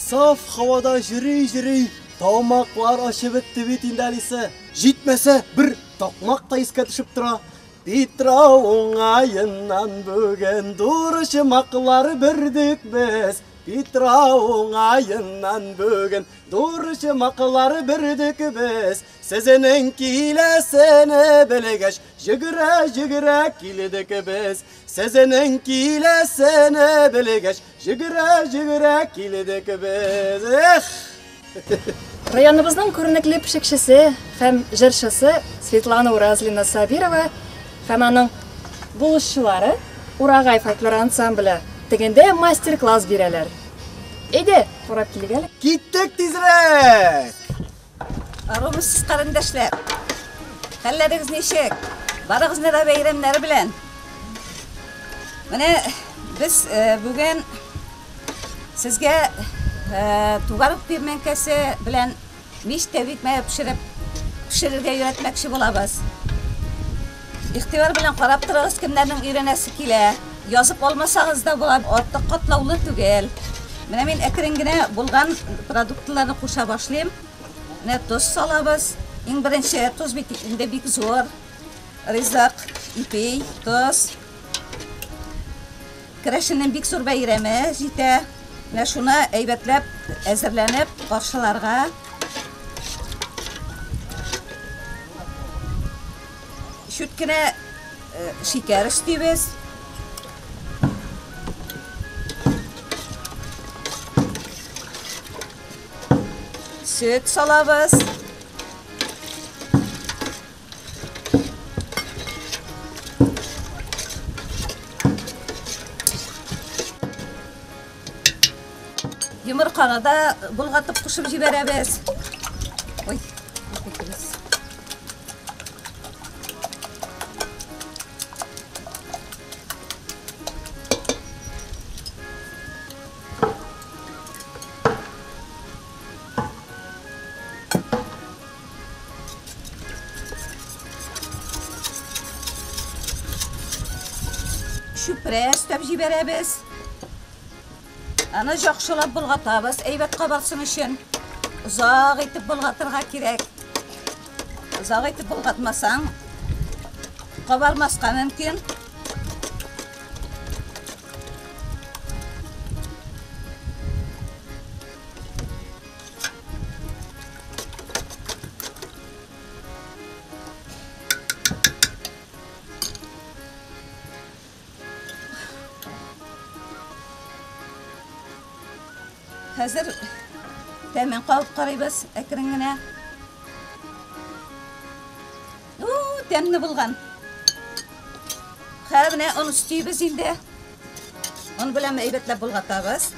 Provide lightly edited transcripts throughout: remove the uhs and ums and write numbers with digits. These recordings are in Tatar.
Саф һавада йөри-йөри, тамаклар ачып бетте бит инде, Алиса. Җитмәсә, бер такмак та искә төшеп тора. Питрау уңаеннан бүген дурычмаклар бирдек без. Питрау уңаеннан бүген дурычмаклар бирдек без. Сезнең киләсене белгәч, җөгерә-җөгерә килдек без. Сезнең киләсене белгәч, җөгерә-җөгерә килдек без. Эх! Районыбызның күренекле пешекчесе һәм җырчысы Светлана Уразлина Сабирова һәм аның булышчылары Урагай фольклор ансамбле тегендә мастер-класс бирәләр. Әйдә, карап килик әле. Киттек тизрәк! Арумысыз, карендәшләр! Хәлләрегез ничек? Барыгызны да бәйрәмнәре белән. Менә без э, бүген сезгә э, тугарык пирмәнкәсе белән мич тәбикмәге пешереп пешерергә өйрәтмәкче булабыз. Игътибар белән карап торыгыз, кемнәрнең өйрәнәсе килә. Язып алмасагыз да була, артык катлаулы түгел. Менә мин әкрен генә булган продуктларны куша башлыйм. Менә тоз салабыз. Иң беренче тоз бит инде бик зур ризык, ипи, тоз. Керәшеннең бик зур бәйрәме җитә. Менә шуны әйбәтләп әзерләнеп каршыларга. Чүт кенә шикәр өстибез. Сөт салабыз. Йомырканы да болгатып кушып җибәрәбез. Ой, китегез. Чүпрә өстәп җибәрәбез. Аны яхшылап болгатабыз, әйбәт кабарсын өчен. Озак итеп болгатырга кирәк. Озак итеп болгатмасаң, кабармаска мөмкин. Хәзер тәмен кабып карыйбыз әкрен генә. У, тәмле булган. Хәзер менә он өстибез инде. Он белән әйбәтләп болгатабыз.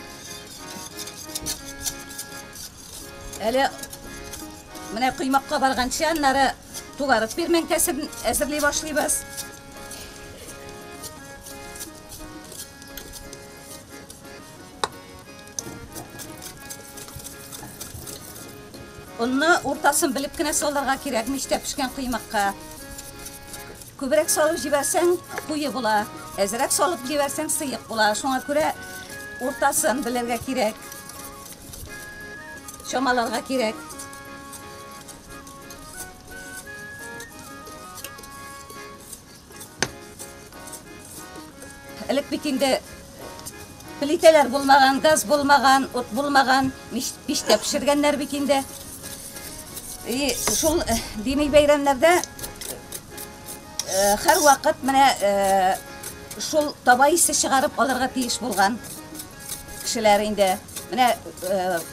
Әле менә коймакка барганчы аннары тугарып пирмәнкәсен әзерли башлыйбыз. Онны уртасын белеп кенә салырга кирәк мичтә пешкән коймакка. Күбрәк салып җибәрсәң, куе була. Әзрәк салып җибәрсәң, сыек була. Шуңа күрә уртасын белергә кирәк. Чамаларга кирәк. Элек бит инде плитәләр булмаган, газ булмаган, ут булмаган, мичтә пешергәннәр бит инде. И шул э, дини бәйрәмнәрдә э, һәрвакыт менә э, шул таба исе чыгарып алырга тиеш булган кешеләр инде. Менә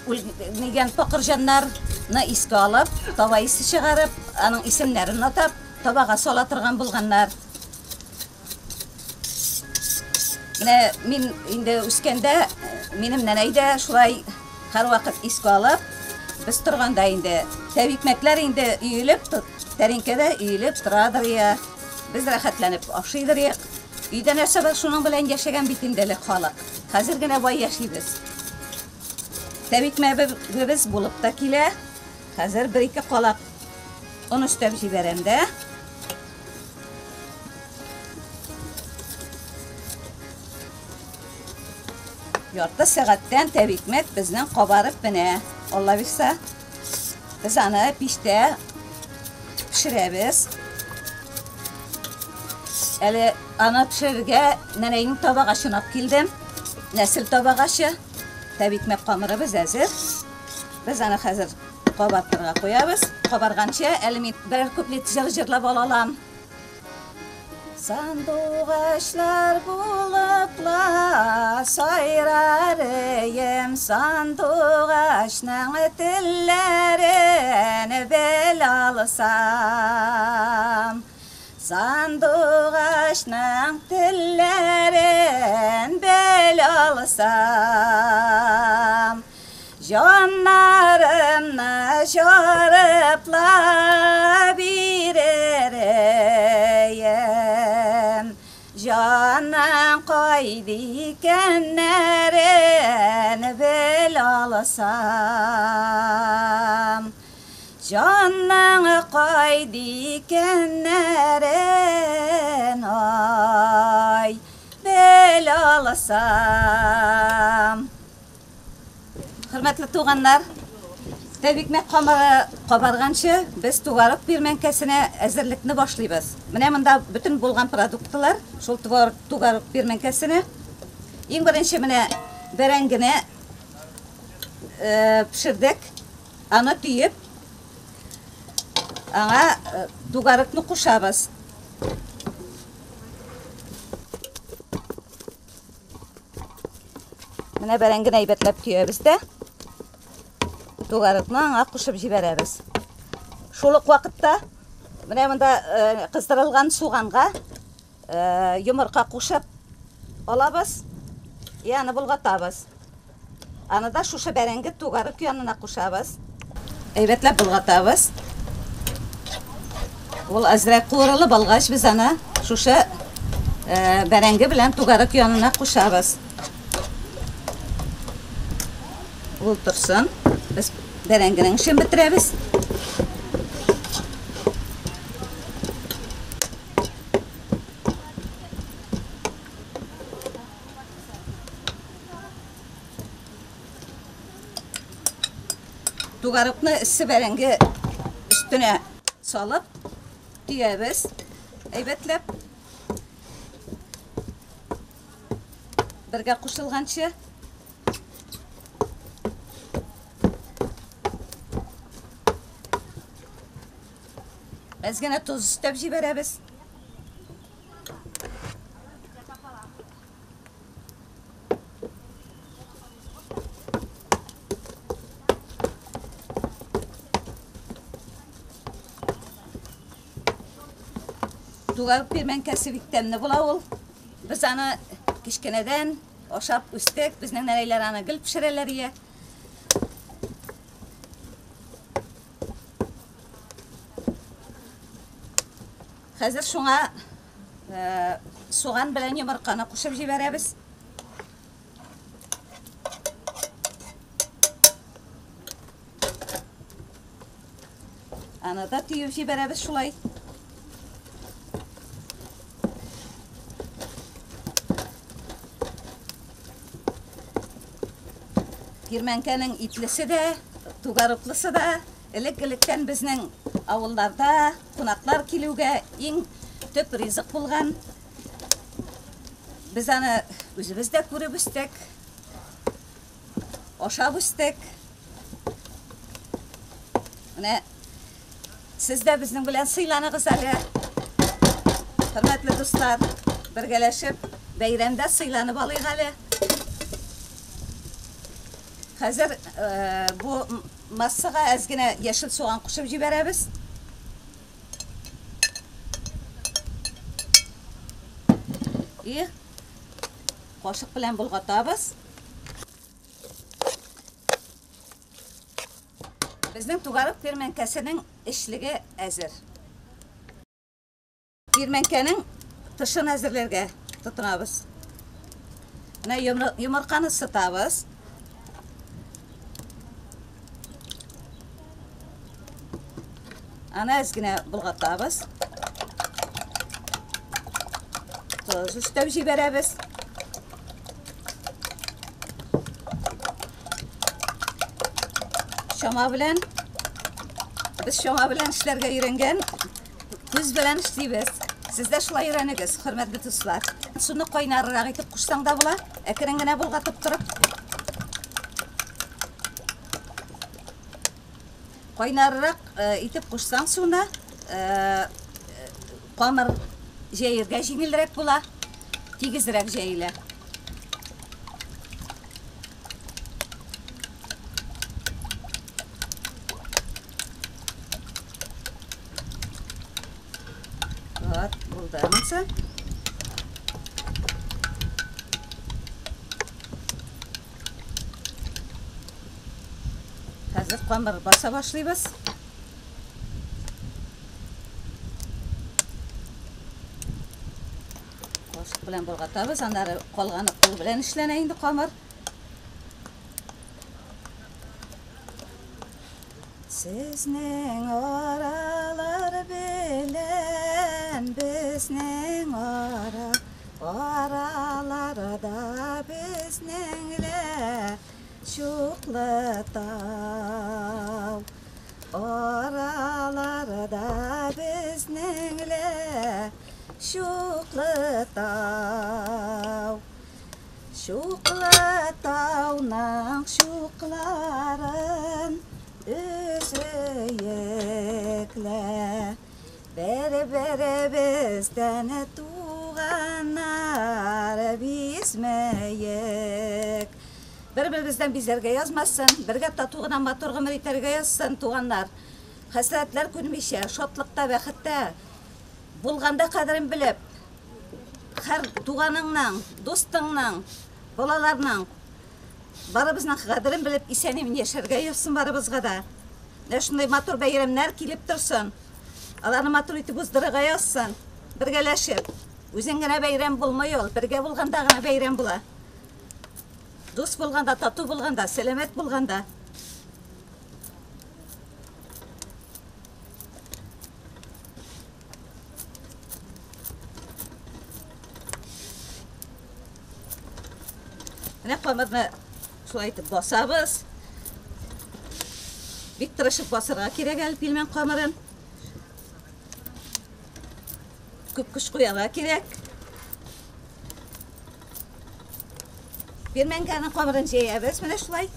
үлгән пакырҗаннарны искә алып, таба исе чыгарып, аның исемнәрен атап, табага сала торган булганнар. Менә мин инде үскәндә, минем нәнәй дә шулай һәрвакыт искә алып, без торганда инде тәбикмәкләр инде өелеп, тәлинкәдә өелеп торадыр я. Без рәхәтләнеп ашыйдыр я. Өйдә нәрсә бар, шуның белән яшәгән бит инде элек халык. Хәзер генә бай яшибез. Тәбикмәгебез булып та килә. Хәзер бер-ике калак он өстәп җибәрәм дә. Ярты сәгатьтән тәбикмәк безнең кабарып менә. Алла бирсә, без аны пиштә пешерәбез. Әле аны пешерергә нәнәйнең табагачын алып килдем. Нәсел табагачы. Тәбикмәк камырыбыз әзер. Без аны хәзер кабартырга куябыз. Кабарганчы әле мин берәр куплет җыр җырлап алалам. Сандугачлар булыпла сайрар ием, сандугачның телләрен бел алсам. Сандугачның телләрен бел алсам. Җаннарымны җарыпла бирер ием. Җаның кайда икәннәрен бел алсам. Җаның кайда икәннәрен ай бел алсам. Хөрмәтле туганнар, тәбикмәк камыры кабарганчы без тугарык пирмәнкәсенә әзерлекне башлыйбыз. Менә монда бөтен булган продуктлар, шул тугарык пирмәнкәсенә. Иң беренче менә бәрәңгене пешердек. Аны төеп, аңа тугарыкны кушабыз. Менә бәрәңгене әйбәтләп төябез дә, тугарыкны аңа кушып җибәрәбез. Шул ук вакытта менә монда кыздырылган суганга йомырка кушып алабыз, аны болгатабыз. Аны да шушы бәрәңге тугарык янына кушабыз. Әйбәтләп болгатабыз. Ул әзрәк куырылып алгач, без аны шушы бәрәңге белән тугарык янына кушабыз. Ул торсын. Без бәрәңгенең эшен бетерәбез. Тугарыкны эссе бәрәңге өстенә салып төябез. Әйбәтләп. Бергә кушылганчы. Әз генә тоз өстәп җибәрәбез. Тугарык пирмәнкәсе бик тәмле була ул. Без аны кечкенәдән ашап үстек. Безнең нәнәйләр аны гел пешерәләр ие. Хәзер шуңа суган белән йомырканы кушып җибәрәбез. Аны да төеп җибәрәбез шулай. Пирмәнкәнең итлесе дә, тугарыклысы да элек-электән безнең авылларда кунаклар килүгә иң төп ризык булган. Без аны үзебез дә күреп үстек, ашап үстек. Менә сез дә безнең белән сыйланыгыз әле. Хөрмәтле дуслар, бергәләшеп бәйрәмдә сыйланып алыйк әле. Хәзер бу массага әз генә яшел суган кушып җибәрәбез. И кашык белән болгатабыз. Безнең тугарык пирмәнкәсенең эчлеге әзер. Пирмәнкәнең тышын әзерләргә тотынабыз. Менә йомырканы сытабыз. Аны әз генә болгатабыз. Тоз өстәп җибәрәбез. Чама белән. Без чама белән эшләргә өйрәнгән. Күз белән эшлибез. Сез дә шулай өйрәнегез, хөрмәтле дуслар. Суны кайнаррак итеп кушсаң да була, әкрен генә болгатып торып. Кайнаррак итеп кушсаң суны, камыр җәергә җиңелрәк була, тигезрәк җәелә. Вот, булды монысы. Хәзер камыр баса башлыйбыз. Кашык белән болгатабыз, аннары калганы кул белән эшләнә инде камыр. Сезнең аралар белән безнең ара, араларда безнең лә чуклы тау. Араларда безнең лә чуклы тау. Чуклы тауның чукларын өзөеклә. Бер-беребездән туганнар бизмәек. Бер-беребездән бизәргә язмасын, бергә тату гына матур гомер итәргә язсын, туганнар. Хәсрәтләр күрмичә, шатлыкта, бәхеттә булганда кадерен белеп, һәр туганыңның, дустыңның, балаларның барыбызның кадерен белеп исән-имин яшәргә язсын барыбызга да. Менә шундый матур бәйрәмнәр килеп торсын. Аларны матур итеп уздырырга язсын. Бергәләшеп. Үзең генә бәйрәм булмый ул, бергә булганда гына бәйрәм була. Дус булганда, тату булганда, сәламәт булганда. Менә камырны шулай итеп басабыз. Бик тырышып басырга кирәк әле пилмән камырын. Күп көч куярга кирәк. Пилмәнкәнең камырын җәябез менә шулай.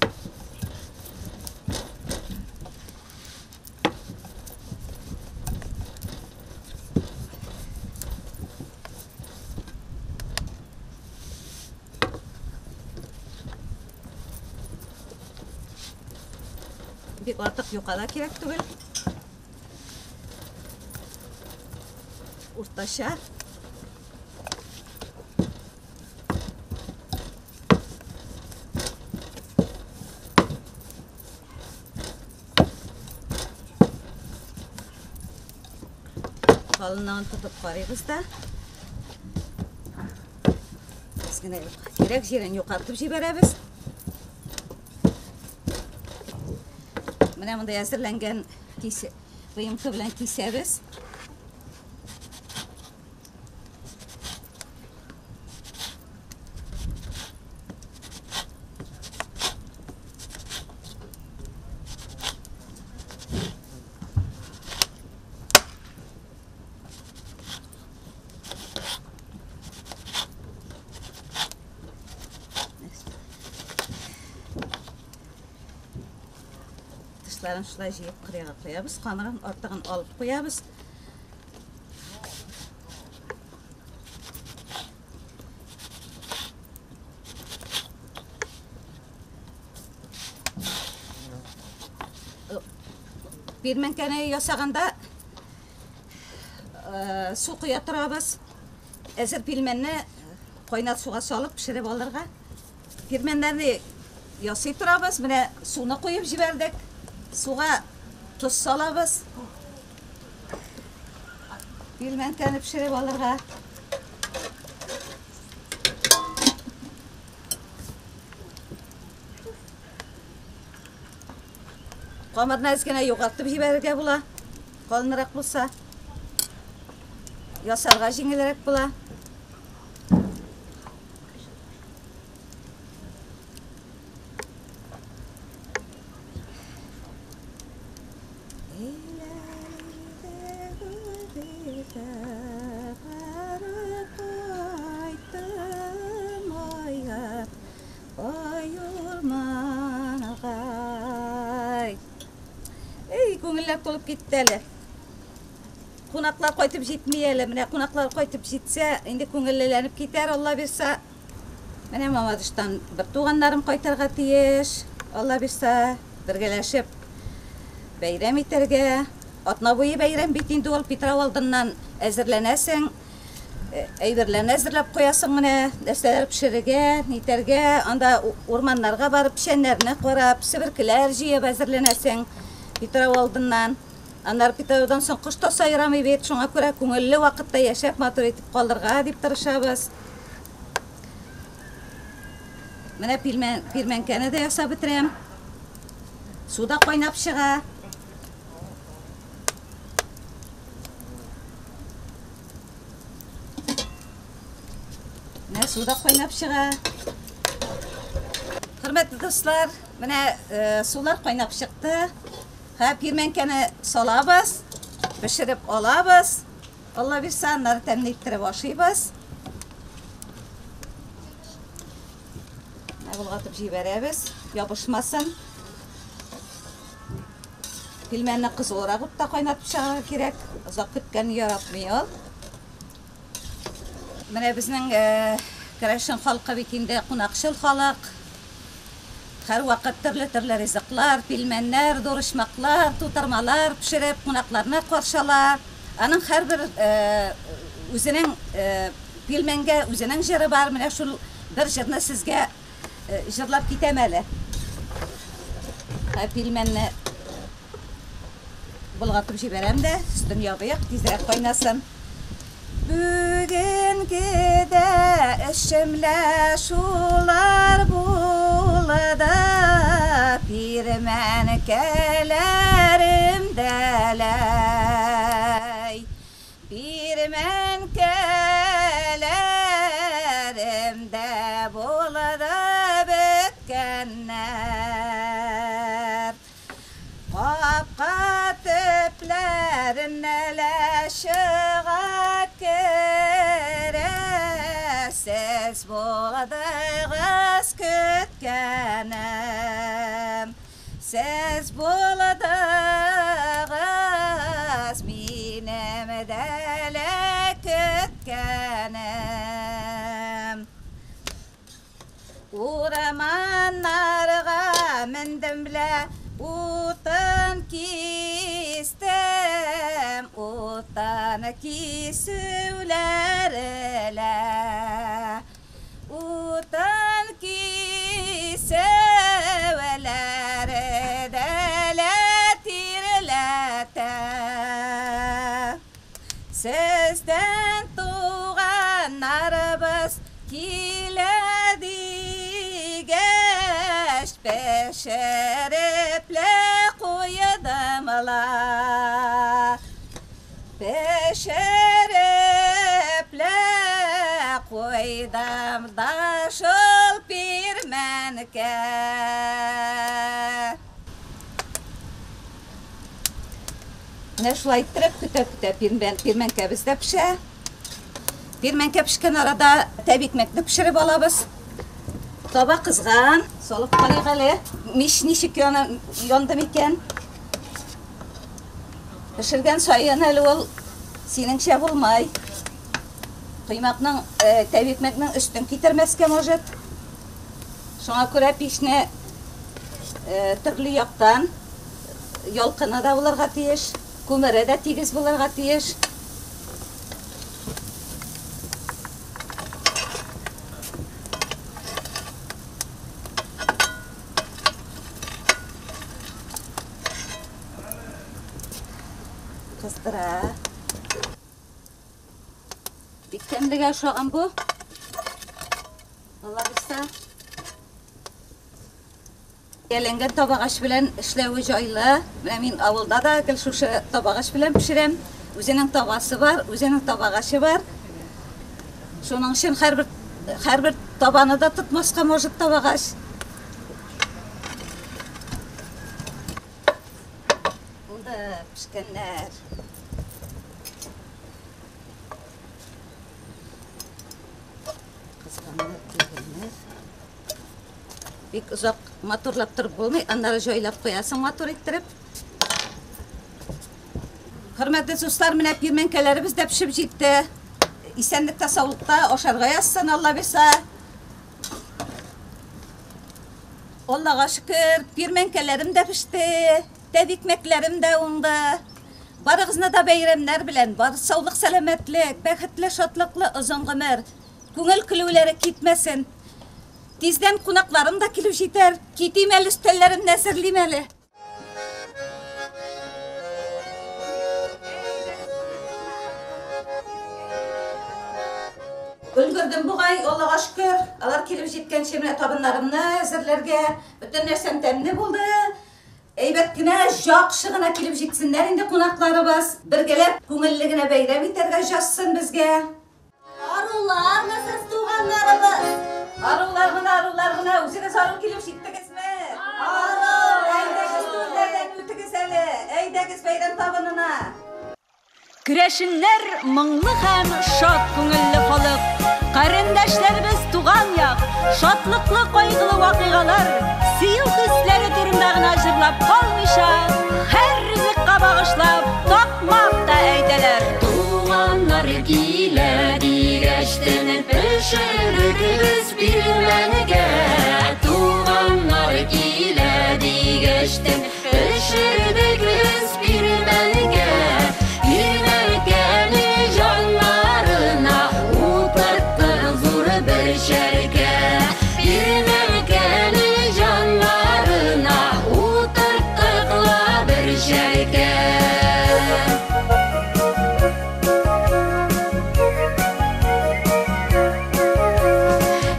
Бик артык юка да кирәк түгел. Уртача. Калынлыгын тотып карыйбыз да. Без генә кирәк җирен юкартып җибәрәбез. Менә монда әзерләнгән кисе, выемка белән кисәбез. Тышларын шулай җыеп кырыйга куябыз, камырын артыгын алып куябыз. Пирмәнкәне ясаганда су коя торабыз. Әзер пилмәнне кайнар суга салып пешереп алырга. Пирмәннәрне ясый торабыз. Менә суны куеп җибәрдек. Суга тоз салабыз. Пилмәнкәне пешереп алырга. Камырны әз генә югалтып җибәрергә була. Калынрак булса, ясарга җиңелрәк була. Күңелләр тулып китте әле. Кунаклар кайтып җитми әле. Менә кунаклар кайтып җитсә, инде күңеллеләнеп китәр, Алла бирса. Менә Мамадыштан бер туганнарым кайтырга тиеш. Алла бирса, бергәләшеп бәйрәм итәргә. Атна буе бәйрәм бит инде ул, Питрау алдыннан әзерләнәсең. Әйберләрне әзерләп куясың менә, нәрсәләр пешерергә, нитәргә, анда урманнарга барып печәннәрне карап, себеркеләр җыеп әзерләнәсең Питрау алдыннан. Аннары Питраудан соң кош та сайрамый бит, шуңа күрә күңелле вакытта яшәп, матур итеп калырга дип тырышабыз. Менә пилмән, пирмәнкәне дә ясап бетерәм. Су да кайнап чыга. Менә су да кайнап чыга. Хөрмәтле дуслар, менә э, сулар кайнап чыкты. Һә, пирмәнкәне салабыз, пешереп алабыз. Алла бирсә, аннары тәмле иттереп ашыйбыз. Менә болгатып җибәрәбез, ябышмасын. Пилмәнне кызуырак утта кайнатып чыгарырга кирәк. Озак көткәнне яратмый ул. Менә безнең керәшен халкы бит инде кунакчыл халык. Һәрвакыт төрле-төрле ризыклар, пилмәннәр, дурычмаклар, тутырмалар пешереп кунакларны каршы ала. Аның һәрбер үзенең пилмәнгә үзенең җыры бар. Менә шул бер җырны сезгә Җырлап китәм әле. Пилмәнне болгатып җибәрәм дә, өстен ябыйк, тизрәк кайнасын. Бүгенге дә эшемлә шулар булды, пирмәнкәләрем дәләй. Пирмәнкәләрем дә булды беткәннәр. Капка төпләренә лә чыга керә, Сез булдыгыз көткәнем. Сез булдыгыз минем дәлә көткәнем. Урманнарга мендем лә утын кистем, утын кисүләре лә. Утын кисәвәләре дәлә тирләтә. Сездән туганнарыбыз килә дигәч, пешереп лә куйдым ла. Пешереп лә куйдым да шул пирмәнкә. Менә шулай иттереп көтә-көтә пирмәнкәбез дә пешә. Пирмәнкә пешкән арада тәбикмәкне пешереп алабыз. Таба кызган, салып карыйк әле. Мич ничек яна, янды микән? Пешергән саен әле ул синеңчә булмай. Коймакның, э, тәбикмәкнең өстен китермәскә может. Шуңа күрә пичне э, төрле яктан ялкыны да булырга тиеш, күмере дә тигез булырга тиеш. Кыздыра. Бик тәмлегә ошаган бу. Алла бирсә. Яләнгән табагач белән эшләве җайлы. Менә мин авылда да гел шушы табагач белән пешерәм. Үзенең табасы бар, үзенең табагачы бар. Шуның өчен һәрбер һәрбер табаны да тотмаска может табагач. Булды, пешкәннәр. Кызганнар, көйгәннәр. Бик озак матурлап торып булмый, аннары җайлап куясың матур иттереп. Хөрмәтле дуслар, менә пирменкәләребез дә пешеп җитте. Исәнлектә, саулыкта ашарга язсын, Алла бирса. Аллага шөкер, пирменкәләрем дә пеште, тәбикмәкләрем дә уңды. Барыгызны да бәйрәмнәр белән, бар саулык, сәламәтлек, бәхетле, шатлыклы озын гомер. Күңел көлүләре китмәсен. Тиздән кунакларым да килеп җитәр. Китим әле, өстәлләремне әзерлим әле. Өлгердем бугай, Аллага шөкер. Алар килеп җиткәнче менә табыннарымны әзерләргә, бөтен нәрсәм тәмле булды. Әйбәт кенә, яхшы гына килеп җитсеннәр инде кунакларыбыз. Бергәләп күңелле генә бәйрәм итәргә язсын безгә. Арулармы сез, туганнарыбыз? Арулар гына, арулар гына. Үзегез ару килеп җиттегезме? Ару! Әйдәгез түрләрдән үтегез әле. Әйдәгез бәйрәм табынына. Керәшеннәр моңлы һәм шат күңелле халык. Карендәшләребез туган як, шатлыклы кайгылы вакыйгалар, сөю хисләре турында гына җырлап калмыйча, һәр ризыкка багышлап такмак та әйтәләр. Туганнар килә дигәчтен пешердек без пирмәнгә. Туганнар килә дигәчтен пешердек без пирмәнгә. Пирмәнкәне җаннарына утырттык зур бер чәркә. Пирмәнкәне җаннарына утырттык ла бер чәркә.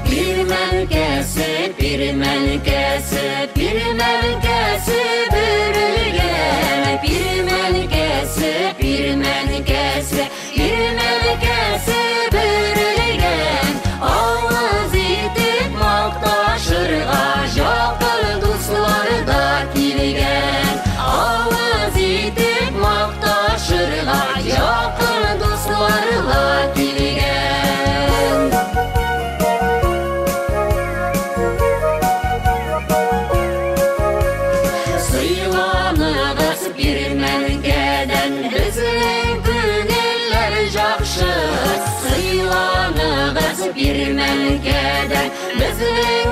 Пирмәнкәсе, пирмәнкәсе, пирмәнкәсе бөрелгән. Пирмәнкәсе, пирмәнкәсе, пирмәнкәсе бөрелгән. Авыз итеп макташырга якын дуслар да килгән. Авыз итеп макташырга якын дуслар да килгән. Сыйланыгыз пирмәнкәдән, безнең күңелләр яхшы. Сыйланыгыз пирмәнкәдән, безнең